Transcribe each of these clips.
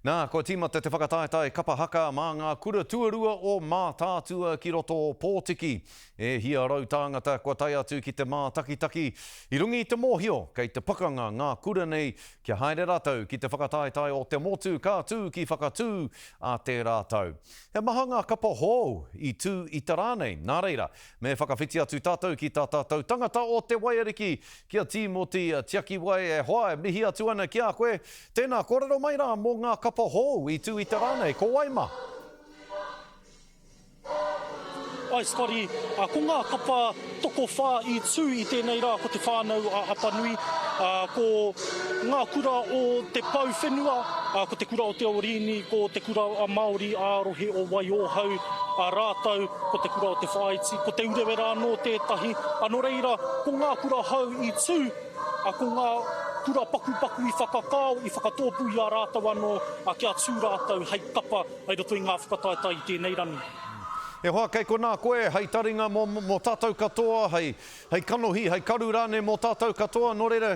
Nā, kua tīmata te whakataetae kapa haka mā ngā kura tuarua o Mātaatua ki roto o Pōtiki. E hia tāngata kua tae atu ki te mātakitaki i runga i te mōhio kei te pakanga ngā kura nei kia haere rātou ki te whakataetae o te motu ka tū ki Whakatū ā tērā tau. He maha ngā kapa hou i tū i te rā nei, nā reira, me whakawhiti atu tātou ki tā tātou tangata o Te Waiariki, ki a Tīmoti Tiakiwai. E hoa, e mihi atu ana ki a koe. Tēnā, kōrero mai rā mō ngā kapa hou i tū i te rā nei. Ko wai mā? Ai Scotty, ko ngā kapa tokowhā i tū i tēnei rā ko Te Whānau a Apanui, ko ngā kura o Te Pou Whenua, ko Te Kura o Te Orīni, ko Te Kura Māori ā-Rohe o Waiōhau, rātou ko Te Kura o Te Whāiti, ko Te Urewera anō tētahi. Nō reira, ko ngā kura hou i tū, ko ngā kura pakupaku i whakakao, i whakatōpū i a rātou anō kia tū rātou hei kapa I roto i ngā whakataetae i tēnei rangi. E hoa, kei konā koe hei taringa mō, mō tātou katoa, hei, hei kanohi, hei karu rānei mō tātou katoa, nō reira,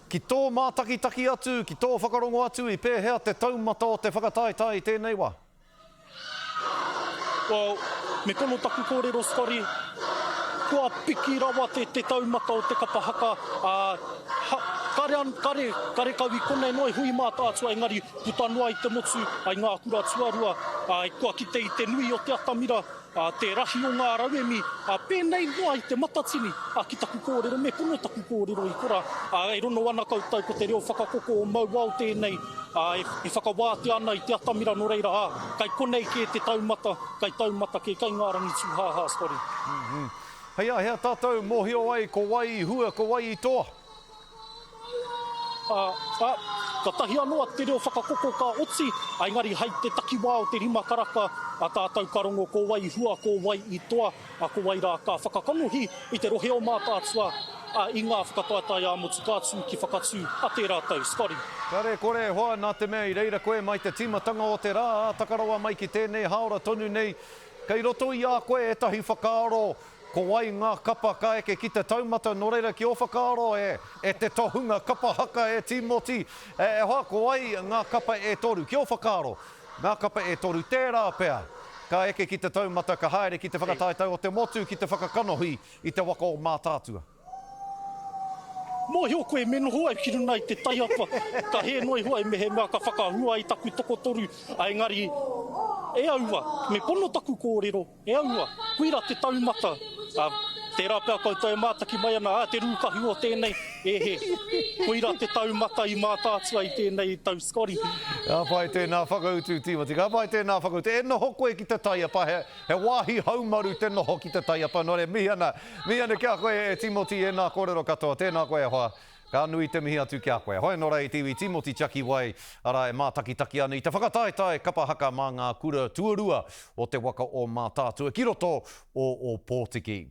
ki tō mātakitaki atu, ki tō whakarongo atu, i pēhea te taumata o te whakataetae i tēnei wā? Well, me pono taku kōrero, Scotty, kua piki rawa te, te taumata o te kapa haka, ā, ha, kare, kare, karekau i konei noa i hui mātātua, engari Puta noa i te motu, i ngā kura tuarua, kua kite i te nui o te atamira, te rahi o ngā rauemi, pēnei noa i te Matatini, ki taku kōrero, me pono taku kōrero i korā, e rono ana koutou ko te reo whakakoko o Mauao tēnei, e whakawātea ana i te atamira nō reira, kai konei kē te taumata, kai taumata kē, kai ngā rangi tūhāhā, Scotty. Hei āhea tātou mōhio ai ko wai i hua, ko wai i toa? Ā, ā, katahi anō a Te Reo Whakakoko ka oti, ā, engari hai te takiwā o te rima karaka a tātou ka rongo ko wai i hua, ko wai i toa, ā, ko wai rā ka whakakanohi i te rohe o Mātaatua, ā, i ngā whakataetae ā-motu ka tū ki Whakatū a tērā tau. Scotty. Kare kore e hoa, nā te mea i reira koe mai te tīmatanga o te rā, ā, taka rawa mai ki tēnei hāora tonu nei, kei roto i a koe ētahi whakaaro Ko wai ngā kapa ka eke ki te taumata, nō reira ki ō whakaaro e, e te tohunga kapa haka e Tīmoti, e, e hoa, ko wai ngā kapa e toru, ki ō whakaaro, ngā kapa e toru, tērā pea ka eke ki te taumata, ka haere ki te whakataetae o te motu, ki te whakakanohi i te waka o Mātaatua. Mōhio koe me noho au ki runga i te taiapa, ka hē noa iho au mehemea ka whakahua i taku tokotoru, engari, e aua, me pono taku kōrero, E aua, koira te taumata, ā, tērā pea koutou e mātaki mai ana, ā, te rūkahu o tēnei, e he, koira te taumata i mātātua i tēnei tau Scotty. Ka pai tēnā whakautu, Tīmoti, ka pai tēnā whakautu. E noho koe ki te taiapa, he, he wāhi haumaru te noho ki te taiapa, nō reira, mihi ana, mihi ana ki a koe e Tīmoti i ēnā kōrero katoa. Tēnā koe e hoa. Ka nui te mihi atu ki a koe. Hoi anō rā i te iwi Tīmoti Tiakiwai, arā, e mātakitaki ana i te whakataetae kapa haka mā ngā kura tuarua o te waka o Mātaatua ki roto o Ōpōtiki.